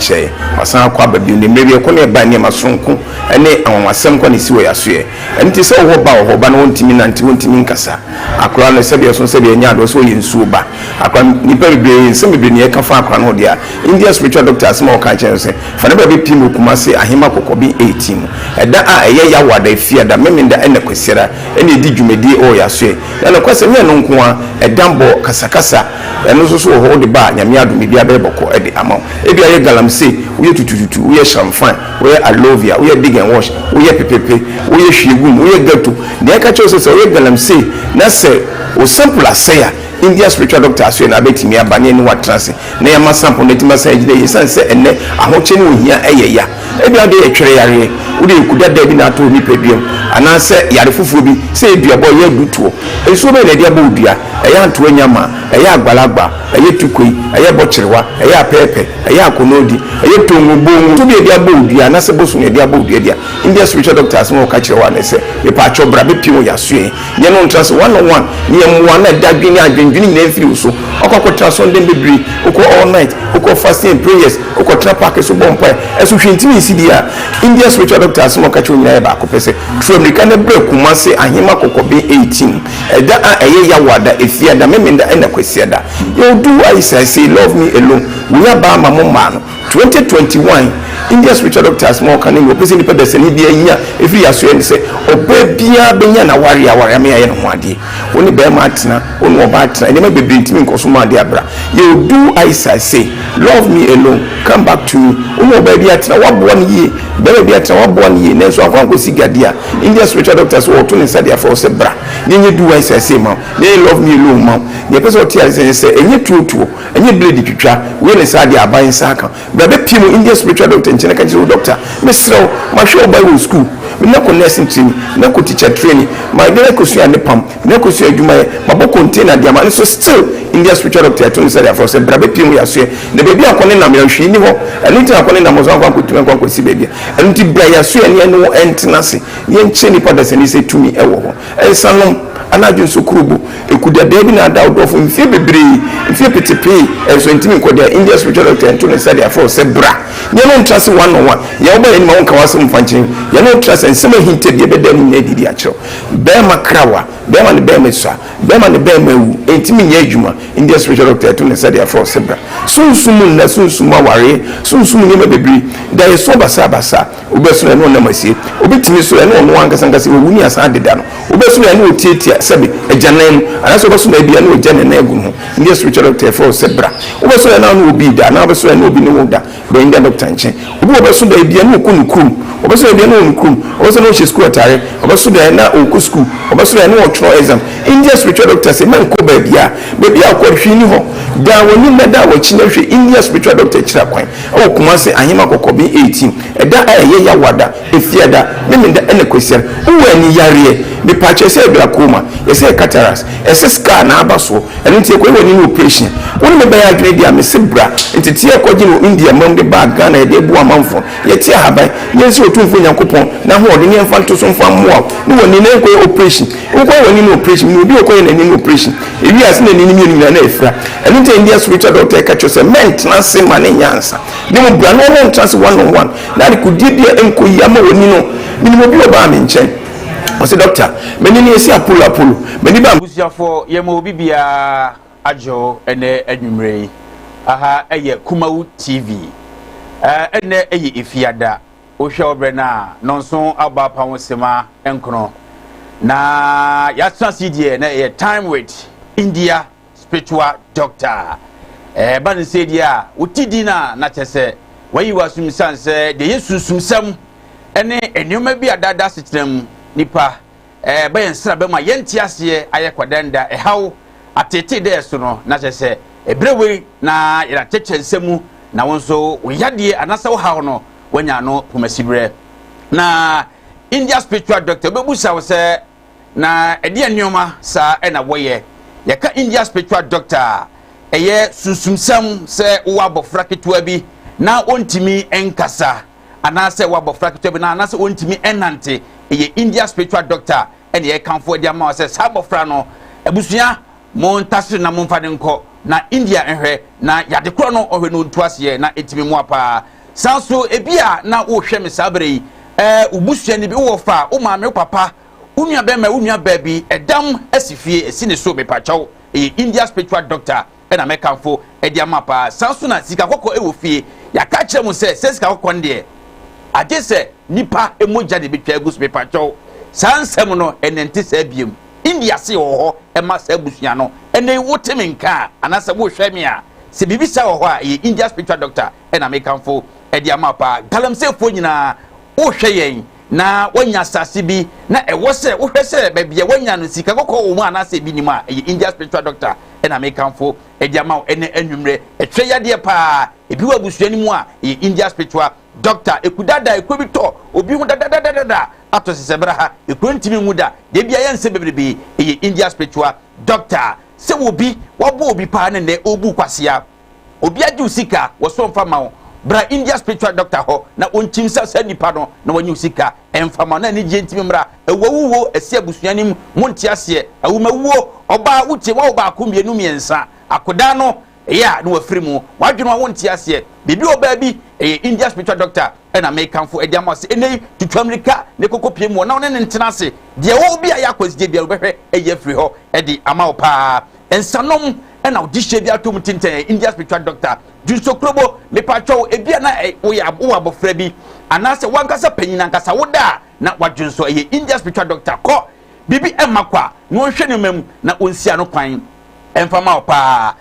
nkyɛe. Wasan akɔ aba bio. Na mmerɛ bi ɛkɔ na ɛba nneɛma sononko ne anwanwasɛm kɔ na ɛsi wɔ yɛasoɛ. Ɛno nti sɛ wowɔ ba wɔ hɔ, ba no wɔntumi nante, wɔntumi nkasa. Akora no sɛdeɛ ɛso sɛdeɛ ɛnyɛ adeɛ sɛ ɔyɛ nsuo ba. Akora no, nnipa bebree, nsɛm bebree na yɛka fa akora no ho deɛ a, India spiritual doctor asɛm a ɔka kyerɛ no sɛ, fa ne bra bɛpiem wɔ Kumasi Ahema Kɔkɔben 18 mu. Ɛda a ɛyɛ Yawoada, Efiada, Memenda ɛna Kwasiada ɛna ɛdi dwumadie wɔ yɛasoɛ. Na nokwasɛm, nyɛ ɛno nko ara, ɛdanbɔ, kasakasa, ɛno nso so wɔ hɔ, wode ba a, Nyame adom, biribiara bɛyɛ bɔkɔɔ de ama wo. Ebia woyɛ galamsey, woyɛ tutututu, woyɛ shamfan, woyɛ alovia, woyɛ dig and wash, woyɛ pepepe, woyɛ hwiegum, woyɛ ghetto. Nea ɛka kyerɛ wo sɛ, sɛ woyɛ galamsey na sɛ wo sample asɛe a, India spiritual doctor asoɛ na abɛtumi aba na yɛne wo atena ase na yɛama sample no atumi asan agyina yie ɛsiane sɛ ɛnnɛ ahokyere ne ohia yɛ ya. Ebia wode yɛ twɛrɛ yareɛ, wode yɛ kudadaa bi na ato wo nipadua mu anaasɛ yare foforɔ bi sɛ yɛ duabɔ, ɛyɛ adutoɔ. Nsuo bɛn na ɛde abɔ wo dua? Ɛyɛ antoa nyama, ɛyɛ agbalagba, ɛyɛ tukoi, ɛyɛ bɔkyerewa, ɛyɛ apɛɛpɛ, ɛyɛ akɔnɔɔdi, ɛyɛ tongo, bongo. Nsuo bi a yɛde abɔ wo dua anaasɛ bosom na yɛde abɔ wo dua deɛ, India spiritual doctor asɛm a ɔka kyerɛ wo ara ne sɛ, mepaakyɛw bra bɛpue wɔ yɛn asoɛe. Yɛne wo ntra ase one on one na yɛmmoa na dadwen ne adwendwene nyinaa mfiri wo so. Wakɔ akɔtra asɔrdan bebree, wokɔ all night, wokɔ fasting and prayers, wokɔtena park so bɔ mpae, ɛso hwee ntumi nsi deɛ a, India spiritual doctor asɛm a ɔka kyerɛ wo nyinaa yɛ baako pɛ sɛ, Tu ammirika na bra Kumasi Ahema Kɔkɔben 18, ɛda a ɛyɛ Yawoada, Efiada, Memenda ɛna Kwasiada. Yɛwɔ do I say love me alone, wei aba ama mo mmaa no. 2021 India spiritual doctors ma ɔka ne nea ɔpɛ sɛ nipa dasani biara nya ɛfiri yasoɛ ne sɛ ɔbaa biara bɛnya n'awareɛ awareɛ ama yɛayɛ ne ho adeɛ. Wo ne barima atena, wo ne ɔbaa atena, nneɛma bebree ntumi nkɔ so ma adeɛ abra. Yɛwɔ do I say love me alone, come back to me. Wo ne ɔbaa bi atena, woaboa no yie, barima bi atena, woaboa no yie, nanso ankɔ ankɔsi gadeɛ a, India spiritual doctors wɔto ne nsa de afrɛ wo sɛ bra na yɛnyɛ do I say ma wo, na yɛnyɛ love me alone ma wo. Deɛ ɛpɛ sɛ ɔte aseɛ ne sɛ ɛnyɛ tuotuo. Ɛnyɛ blade twitwa, wei ne saa deɛ aban nsa aka. Bra bɛpie mu Indian spiritual doctor nkyɛn na ka kyerɛ wo doctor, mesrɛ wo, mahwɛ ɔbaa yi wɔ school, me na kɔ nursing training, me na kɔ teacher training, ma de no akɔsua ade pam, me na kɔsua adwuma yɛ, mabɔ container de ama no nso still Indian spiritual doctor ɛto ne nsa de afrɛ wo sɛ bra bɛpie mu yɛasoɛ na baabi a akɔ ne nam yɛ hwee nni hɔ, ɛno nti na akɔ ne nam hɔ so ankɔ ankɔtumi ankɔ ankɔsi baabi a, ɛno nti bra yɛasoɛ ne yɛne wo ntena ase na yɛnkyerɛ nnipa dasani sɛ tumi wɔ hɔ. Nsanom, anadwo nso kurobo, eku dadaa bi na ada wo dɔfo mfeɛ bebree, mfeɛ petepee, ɛnso ɛntumi nkɔ deɛ India spiritual doctor nto ne nsa de afrɛ wo sɛ bra ne yɛne wo ntra ase one on one, yɛn woba yɛn anim a wonka w'asɛm mfa nkyerɛ yɛn, yɛne wo tra ase a nsɛm ahinta bi ɛbɛda ne nyinaa adi de akyerɛ wo. Bɛɛma krawa, bɛɛma ne bɛɛma sua, bɛɛma ne bɛɛma awu, ɛntumi nyɛ adwuma, India spiritual doctor ɛto ne nsa de afrɛ wo sɛ bra. Sunsum mu nna, sunsum mu awareɛ, sunsum mu nneɛma bebree, daeɛso basabasa. Wobɛso na ɛne ɔnam asie. Obi tumi so ɛne ɔno ankasa ankasa wawu ne asan adeda no. Wobɛso na ɛne ɔtiatia sɛbe agyanan mu anaasɛ wobɛso na ebia ne ɔgya ne nan agu ne ho. India spiritual doctor yɛfrɛ wo sɛ bra. Wobɛso na ɛne obi reda anaa wobɛso na ɛne obi ne wo da, bra India doctor nkyɛn. Obi wɔ ɔbɛso da ebia ne ɔkɔ ne kurom. Ɔbɛso da ebia ne ɔwɔ ne kurom. Ɔbɛso na ɔhyɛ sukuu atare. Ɔbɛso da na ɔrekɔ sukuu. Ɔbɛso da ne ɔretwerɛ exam. India spiritual doctor se mɛnkɔ baabiara. Baabi a wokɔ no hwee nni hɔ. Dan w'anim na dan w'akyi na hwɛ India spiritual doctor akyiri akwan. Ɛwɔ Kumasi, Ahema Kɔkɔben 18, ɛda a ɛyɛ Yawada, Efiada, Memenda ɛna Kwasiada. Wowɔ ani yareɛ? Mepaakyɛw ɛsɛ yɛ glaucoma, ɛsɛ yɛ cataracts, ɛsɛ scar na aba soɔ, ɛno nti yɛkɔyɛ w'ani no operation. Wo ne me bɛyɛ adwene deɛ a, mese bra. Nteteɛ a yɛkɔgye no wɔ India mam de baa Ghana yɛde aboa amanfoɔ no, yɛte ahaban, yɛnsrɛ Otumfoɔ Nyankopɔn n'ahoɔden na yɛmfa nto so mfa mmoa wo ne w'ani na yɛnkɔyɛ operation. Wokɔyɛ w'ani no operation, menim obi a ɔkɔyɛ n'ani no operation, ewiee ase na n'ani no mmienu nyinaa na afira. Ɛno nti na India spiritual doctor ka kyerɛ wo sɛ mɛntena ase ma no nyɛ ansa, na mmom bra na ɔne wo ntena ase one on one, na adekodeɛ bi a ɛnkɔ yie ama w'ani no. Menim obi a ɔbaa me nkyɛn, ɔse doctor, m'ani no yɛsi apollo apollo, m'ani ba. Abusuafoɔ yɛma obi biara adwo ɛnɛ anwummerɛ yi. Aha ɛyɛ Kumawu TV. Ɛnɛ ɛyɛ Efiada. Wohwɛ wo berɛ no a, nnɔnson abɔ apa ho sema nkono. Na yɛatena ase deɛ na ɛyɛ time with India spiritual doctor. Ɛba no sɛ deɛ a, wote din a na kyerɛ sɛ wayi w'asom sane sɛ deɛ ɛyɛ sunsumsɛm ne nneɛma bi a daadaa asetena mu nipa ɛba yɛn nsrabɛ mu a yɛnte aseɛ ayɛ kwadanda, ɛhaw, ateetee dɛ so no, na kyerɛ sɛ ɛberɛ wei na yɛn akyɛkyɛ nsɛm mu na wo nso wo yadeɛ anaasɛ wo haw no wanya ano pomasiberɛ. Na India spiritual doctor bɛbusa wo sɛ na ɛdeɛ nneɛma saa ɛna wɔyɛ. Yɛka India spiritual doctor a, ɛyɛ sunsumsɛm sɛ wowɔ abɔfra ketewa bi na ɔntumi nkasa anaasɛ wowɔ abɔfra ketewa bi na anaasɛ ɔntumi nnante. Ɛyɛ India spiritual doctor ɛna yɛkamfo de ama wo sɛ saa abɔfra no abusua montasere na momfa no nkɔ. na India nhwɛ na yade korɔ no ɔhwɛ no ntu aseɛ na ɛtumi mmoa paa. San so ebi a na wohwɛ me saa berɛ yi, ɛɛ wo busuani bi, wowɔ fa, wo maame, wo papa, wo nua bɛrima, wo nua baa bi, ɛdam asi fie, ɛsi ne so, mepakyɛw, ɛyɛ India spiritual doctor ɛna mɛkamfo ɛde ama paa. San so na sika kɔkɔɔ ɛwɔ fie, yɛaka kyerɛ mu sɛ sɛ sika kɔkɔɔ no deɛ agye sɛ nipa mogya de betwa agu so, mepakyɛw, saa nsɛm no ɛnɛ nte saa biem. India se wɔ hɔ ɛma saa abusua no. Ɛnɛ wote me nka a anaasɛ wohwɛ me a, sɛ biribi saa wɔ hɔ a, ɛyɛ India spiritual doctor ɛna mekamfo ɛde ama paa. Galamseyfoɔ nyinaa wohwɛ yɛn na woanya asase bi na ɛwɔ sɛ wohwɛ sɛ baabi a woanya no sika kɔkɔɔ wɔ mu anaasɛ ebi nim a, ɛyɛ India spiritual doctor ɛna mekamfo ɛde ama wo ɛnɛ anwummerɛ. Ɛtwerɛ yadeɛ paa, ebi wɔ abusua no mu a, ɛyɛ India spiritual doctor. Ekudada ekuro bi tɔ obi ho dadadadada atɔ sisɛ bra ha, ekuro ntumi nwu da debi ayɛ nsɛ bebrebe, ɛyɛ India spiritual doctor. Sɛ obi wabɔ obi paa ne nɛ obu kwasia, obi agye wo sika wɔso mfa ma wo, bra India spiritual doctor hɔ na ɔnkyim sa saa nipa no na wɔnye wo sika ɛmfa ma wo na anigyeɛ ntumi mmra. Awuawuo ɛsi abusua no mu, monte aseɛ, awumawuo, ɔbaa wotie wawo baako mmienu mmiɛnsa akodaa no ɛyɛ a na wafiri mu, wadwene wa wonte aseɛ biribi wɔ baabi, ɛyɛ India spiritual doctor ɛna mekamfo ɛde ama sɛ ɛnɛ yi tutu amirika ne koko pie mu wɔ na ɔne ne ntena ase deɛ wɔ bi a yɛ akwansideɛ biara wobɛhwɛ ɛyɛ afiri hɔ ɛde ama wo paa. Nsanom ɛna wode hyɛ bi atom tentɛn, India spiritual doctor. Dunso kurobo, mepatwɛw, ebi a na woyɛ wowɔ abɔfra bi anaasɛ wankasa panyin ankasa woda a na wadwonsɔ, ɛyɛ India spiritual doctor. Kɔ biribi ɛma kwa na ɔnhwɛ nneɛma mu na ɔnsi ano kwan ɛmfa ma wo paa.